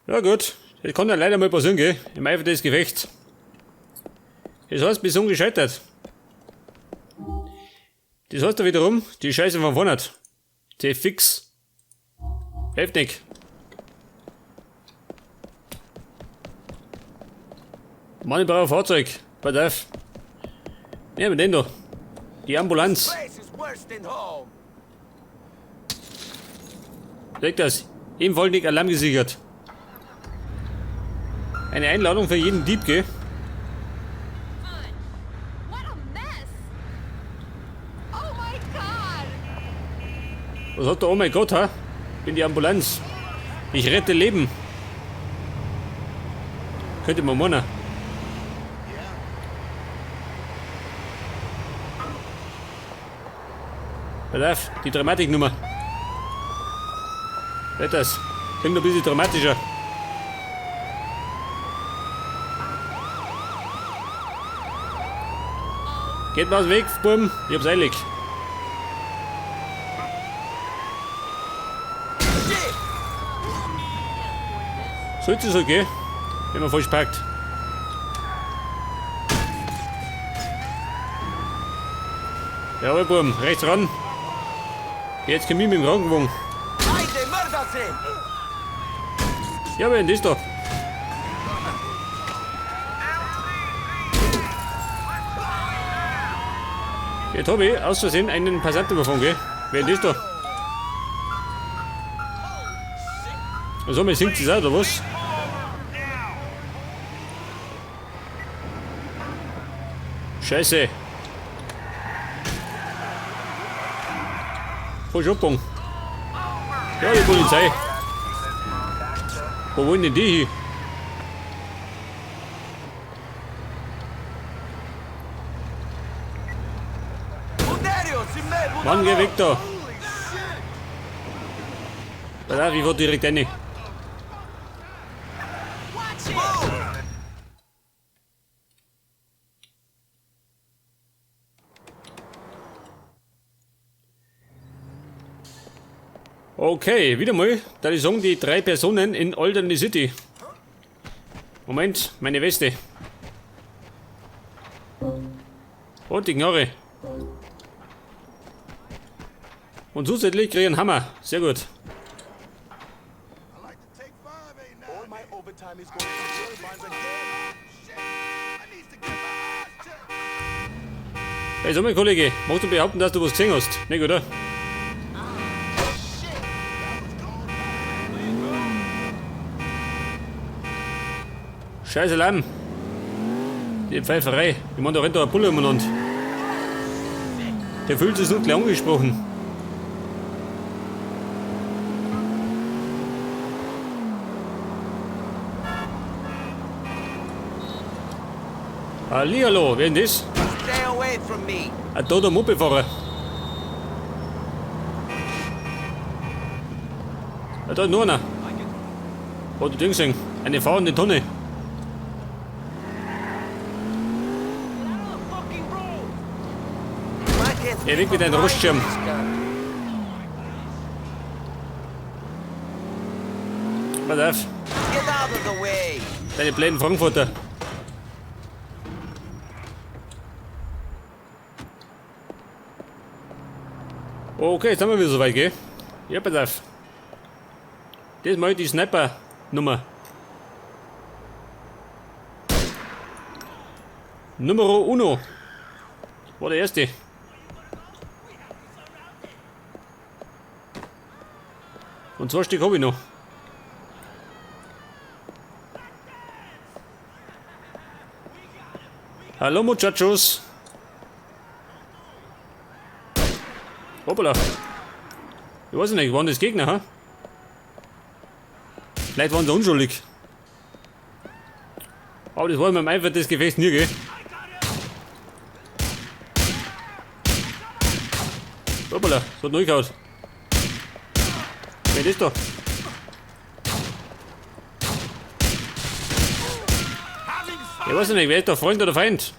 Ja gut, das kann ja leider mal passieren, gell? Im Eifer des Gefechts. Das heißt, wir sind gescheitert. Das heißt ja wiederum, die Scheiße von vorne. Die fix. Heftig. Mann, ich brauche ein Fahrzeug. Pass auf. Nehmen wir den da. Die Ambulanz. Leg das. Ebenfalls nicht Alarm gesichert. Eine Einladung für jeden Dieb, gell? Was hat der? Oh mein Gott, ha? Bin die Ambulanz. Ich rette Leben. Könnte man meinen. Pass auf, die Dramatiknummer. Hört das? Klingt ein bisschen dramatischer. Geht mal aus dem Weg, Buben. Ich hab's eilig. So ist es okay, wenn man falsch parkt. Jawohl, Buben, rechts ran. Jetzt komm ich mit dem Krankenwagen. Ja, wer ist das da? Jetzt hab ich aus Versehen einen Passanten überfahren, gell? Wer ist das da? Also, mir singt es auch, oder was? Scheiße. Voll Schoppung. Ja, die Polizei. Wo wollen denn die hin? Mann, geh weg da. Pass auf, ich fahr direkt rein. Okay, wieder mal, da ich sagen, die 3 Personen in Alderney City. Moment, meine Weste. Und die Knarre. Und zusätzlich krieg ich einen Hammer. Sehr gut. Hey, sag mal, Kollege, magst du behaupten, dass du was gesehen hast? Nicht, oder? Scheiße Lamm. Die Pfeiferei. Ich meine, da rennt da ein Bulle umeinander. Der fühlt sich noch gleich angesprochen. Hallihallo, wer ist denn das? Stay away from me. Ein toter Mopedfahrer. Ah, da ist noch einer. Hat der Ding gesehen? Eine fahrende Tonne. Er weg mit einem Rostschirm. Pass auf. Deine blöden Frankfurter. Okay, jetzt sind wir wieder soweit, gell? Ja, pass auf. Das ist mal die Sniper-Nummer. Numero uno. War der erste. Und 2 Stück hab ich noch. Hallo Muchachos. Hoppala. Ich weiß nicht, waren das Gegner, ha? Vielleicht waren sie unschuldig. Aber das war mir einfach das Gefecht nie, gell? Hoppala, das hat neu gehauen. Wer ist das da? Ich weiß nicht, wer ist da Freund oder Feind?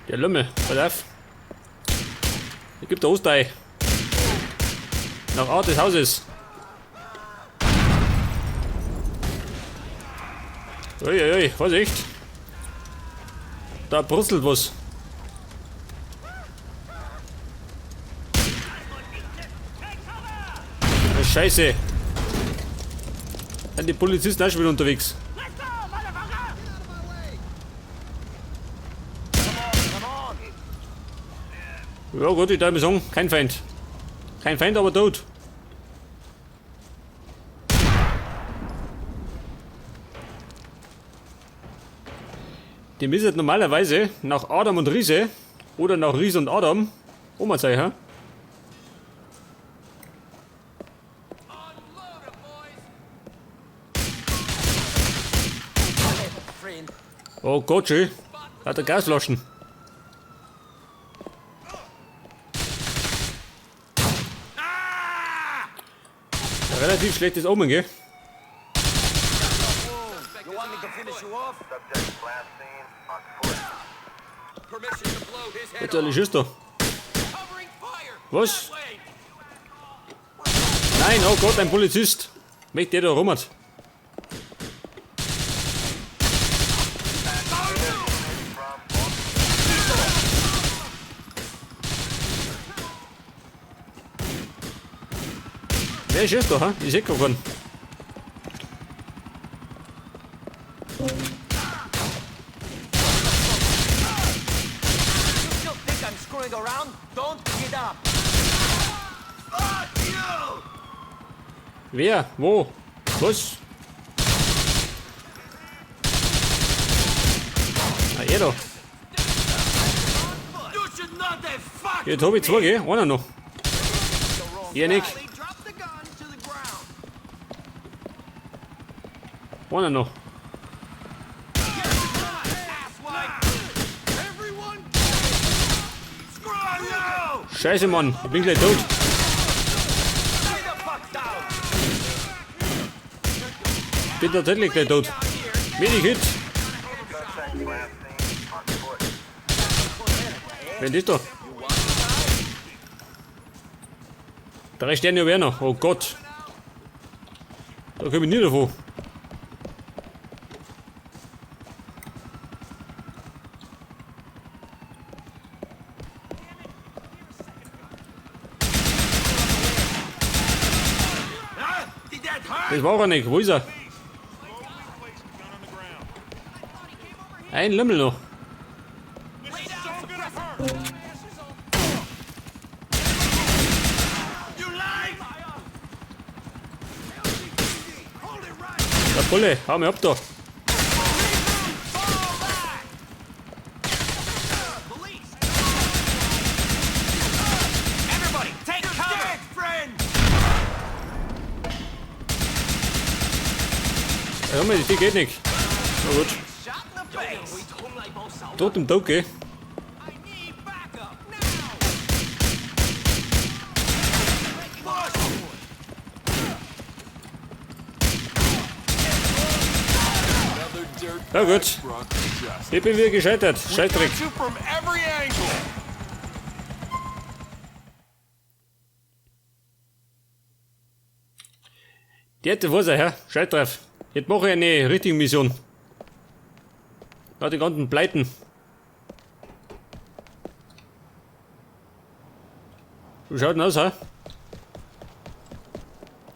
Der Lümmel, pass auf. Gib der Ostei. Nach Art des Hauses. Uiuiui, Vorsicht. Da brutzelt was. Oh, Scheiße. Sind die Polizisten auch schon wieder unterwegs? Ja gut, ich darf mir sagen, kein Feind. Kein Feind, aber tot. Die müssen normalerweise nach Adam und Riese oder nach Riese und Adam Oma sein, hä? Oh Gott, schön. Hat er Gasflaschen. Relativ schlechtes Omen, gell? Natürlich ist da. Was? Nein, oh Gott, ein Polizist. Möchte der da rum hat. Wer ist da, ha? Ich seh gar keinen. Wer? Wo? Was? Ah, er da. Jetzt hab ich zwei, gell? Einer noch. Er nicht. Einer noch. Scheiße, Mann. Ich bin gleich tot. Bin tatsächlich gleich tot. Wenig Hit. Wer ist da? 3 Sterne habe ich auch noch. Oh Gott. Da komme ich nie davon. Das war er nicht. Wo ist er? Ein Lümmel noch. Der Bulle, hau mir ab da. Ja, die geht nicht. Na gut. Tot im Tod, gell? Ja gut. Ich bin wieder gescheitert. Scheißdreck. Die hätte was, ja? Scheiß drauf. Jetzt mache ich eine richtige Mission. Na, die ganzen Pleiten. Wie schaut denn aus, hä?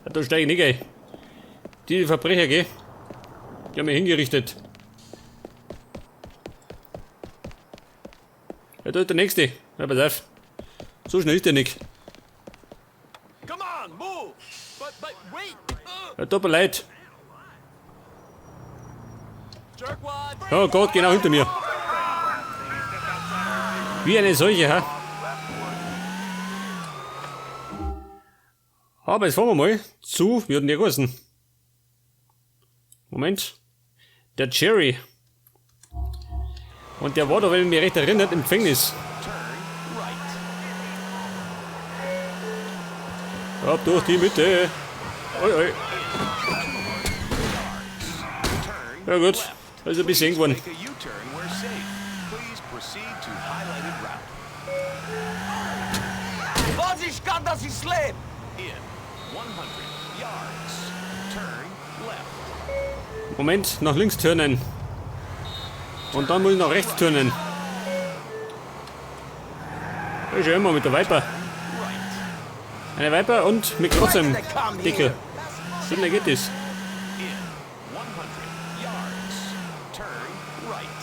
Ja, da steige ich nicht ein. Die Verbrecher, gell? Die haben mich hingerichtet. Ja, da ist der nächste. Ja, pass auf. So schnell ist der nicht. Ja, tut mir leid. Oh Gott, genau hinter mir. Wie eine Seuche, hä? Aber jetzt fahren wir mal zu, wie hat denn der geheißen? Moment. Der Jerry. Und der war da, wenn ich mich recht erinnert, im Gefängnis. Ab durch die Mitte. Oi, oi. Ja gut, das ist ein bisschen eng geworden. sich Gott, dass ich lebe. In 100 yards, turn left. Moment, nach links turnen. Und dann muss ich nach rechts turnen. Das ist ja immer mit der Viper. Eine Viper und mit Klotz im Deckel. Schneller geht das. In 100 yards, turn right.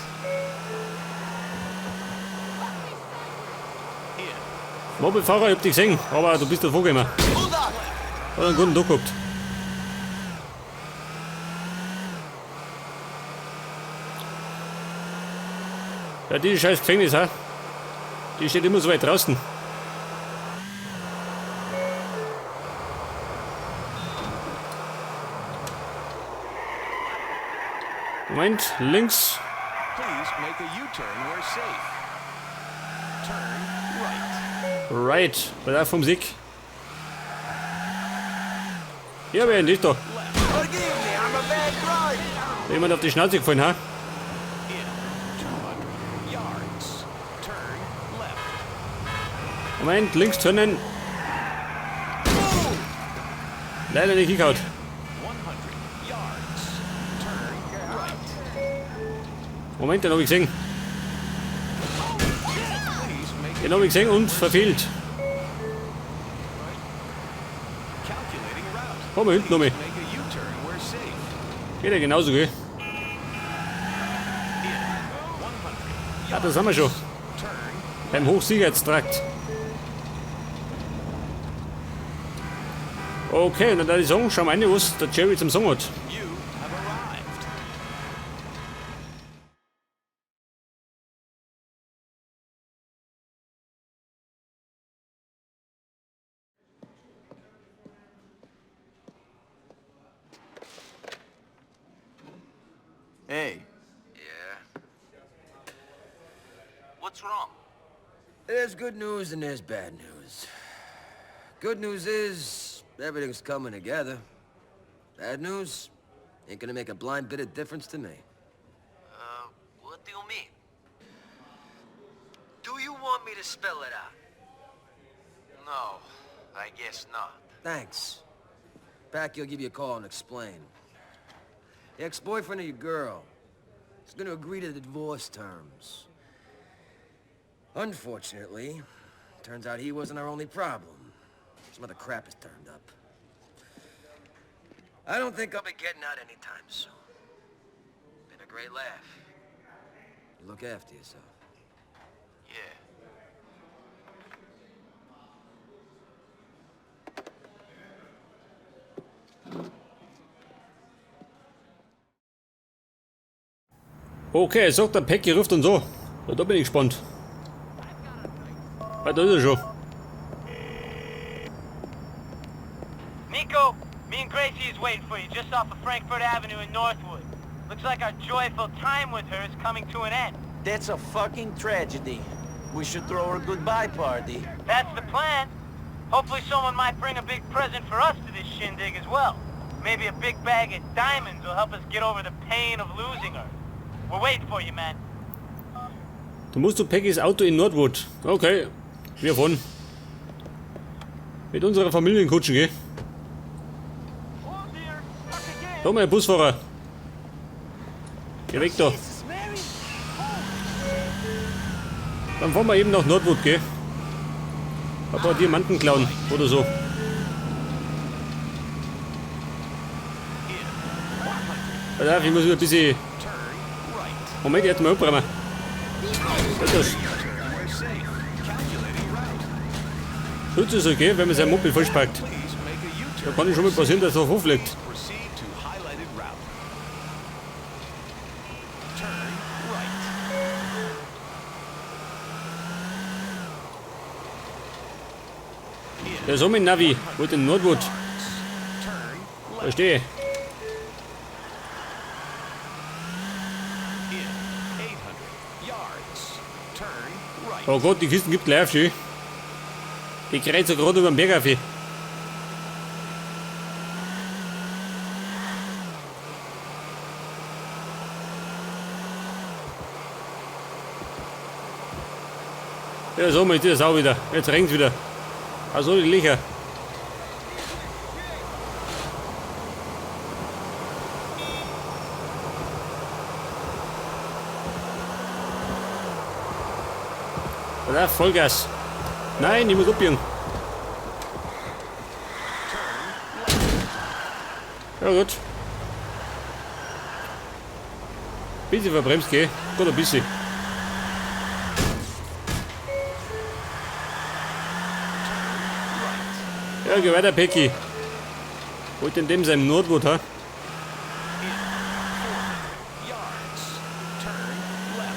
In Mopedfahrer, ich hab dich gesehen, aber du bist davor gekommen. Hat einen guten Tag gehabt. Ja, dieses scheiß Gefängnis, ha? Die steht immer so weit draußen. Moment, links. Please make a U-turn where safe. Turn right. Right, bei der vom Sieg. Ja, wer nicht da? Forgive me, I'm a bad driver. Da jemand auf die Schnauze gefallen, ha? In 200 yards, turn left. Moment, links turnen. Leider nicht hingehauen. 100 yards, turn right. Moment, den hab ich gesehen. Please make Den hab ich gesehen und verfehlt. calculating route. Komm mal hinten nochmal. Make a U-turn where safe. Geht ja genauso, gell? In 100 Ja, da sind wir schon. turn Beim Hochsicherheitstrakt. Okay, dann würde ich sagen, schauen wir rein, was der Jerry zum Sagen hat. You have arrived. Hey. Yeah? What's wrong? There's good news and there's bad news. Good news is, everything's coming together. Bad news, ain't gonna make a blind bit of difference to me. What do you mean? Do you want me to spell it out? No, I guess not. Thanks. Packy will give you a call and explain. The ex-boyfriend of your girl is gonna agree to the divorce terms. Unfortunately, turns out he wasn't our only problem. Some other crap has turned up. I don't think I'll be getting out anytime soon. Been a great laugh. You look after yourself. Yeah. Okay, sagt der Packy ruft uns an. Ja, da bin ich gespannt. Ah, da ist er schon. Niko, me and Gracie is waiting for you just off of Frankfurt Avenue in Northwood. Looks like our joyful time with her is coming to an end. That's a fucking tragedy. We should throw her a goodbye party. That's the plan. Hopefully someone might bring a big present for us to this shindig as well. Maybe a big bag of diamonds will help us get over the pain of losing her. We're waiting for you, man. Du musst zu Packys Auto in Northwood. Okay, wir fahren. Mit unserer Familienkutsche, gell? Da, mein Busfahrer. Geh weg da. Dann fahren wir eben nach Northwood, gell? Ein paar Diamanten klauen oder so. In 100, Pass auf, ich muss ein bisschen... turn right. Moment, jetzt mal abbremsen. Was ist das? U-turn where safe. Calculating route. Tut es okay, wenn man sein Moped falsch parkt. Please make a Da U-turn. kann ich schon mal passieren, dass er hochfliegt. Proceed to highlighted route. Turn right. In Ja, so mit Navi. Wollte in Northwood. yards, turn left. Verstehe. In 800 yards, turn right. Oh Gott, die Kisten gibt gleich auf, schön. Die kreuzen gerade über den Berg auf. Ja, so mit das auch wieder. Jetzt regnet's wieder. Also die Löcher. Oder Vollgas. Nein, ich muss abbiegen. Ja gut. Bisschen verbremst, gell? Gut, ein bisschen. Ja, geh weiter, Pecky. Wollt in dem seinem Notwood, ha? In 400 yards, turn left.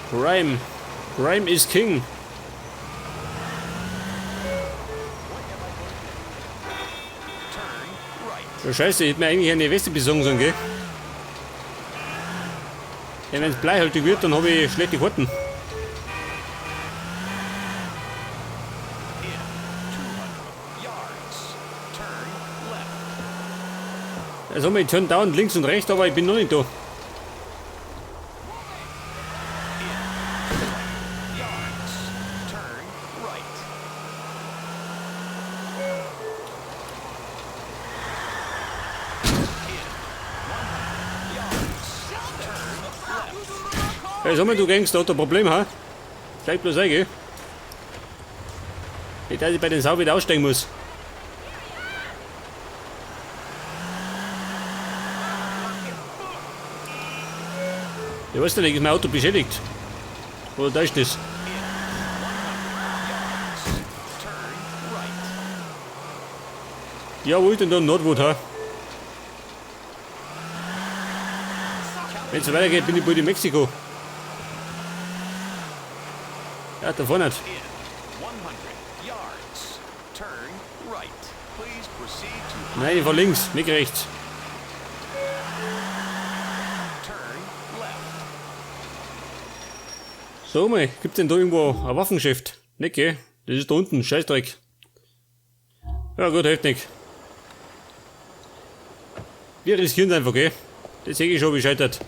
Crime. Crime is King. Turn right. Ja, scheiße, ich hätte mir eigentlich eine Weste besorgen sollen, gell? Ja, wenn es bleihaltig wird, dann habe ich schlechte Karten. In 200 yards, turn left. Also, ich turn down links und rechts, aber ich bin noch nicht da. In 200 yards, turn right. In 100 yards, turn left. Ja, sag mal, du Gangster, hat ein Problem, ha? Steig bloß ein, gell? Nicht, dass ich bei den Sau wieder aussteigen muss. Ja, weißt du nicht, ist mein Auto beschädigt? Oder da ist das? In 100 yards, turn right. Ja, wo ist denn da ein Nordwood, ha? Wenn es so weitergeht, bin ich bald in Mexiko. Ja, da vorne. In 100 yards, turn right. Please proceed to Nein, ich fahr links, nicht rechts. turn left. So mal, gibt's denn da irgendwo ein Waffengeschäft? Nicht, gell? Das ist da unten, Scheißdreck. Ja gut, hilft nicht. Wir riskieren es einfach, gell? Das sehe ich schon, wie scheitert.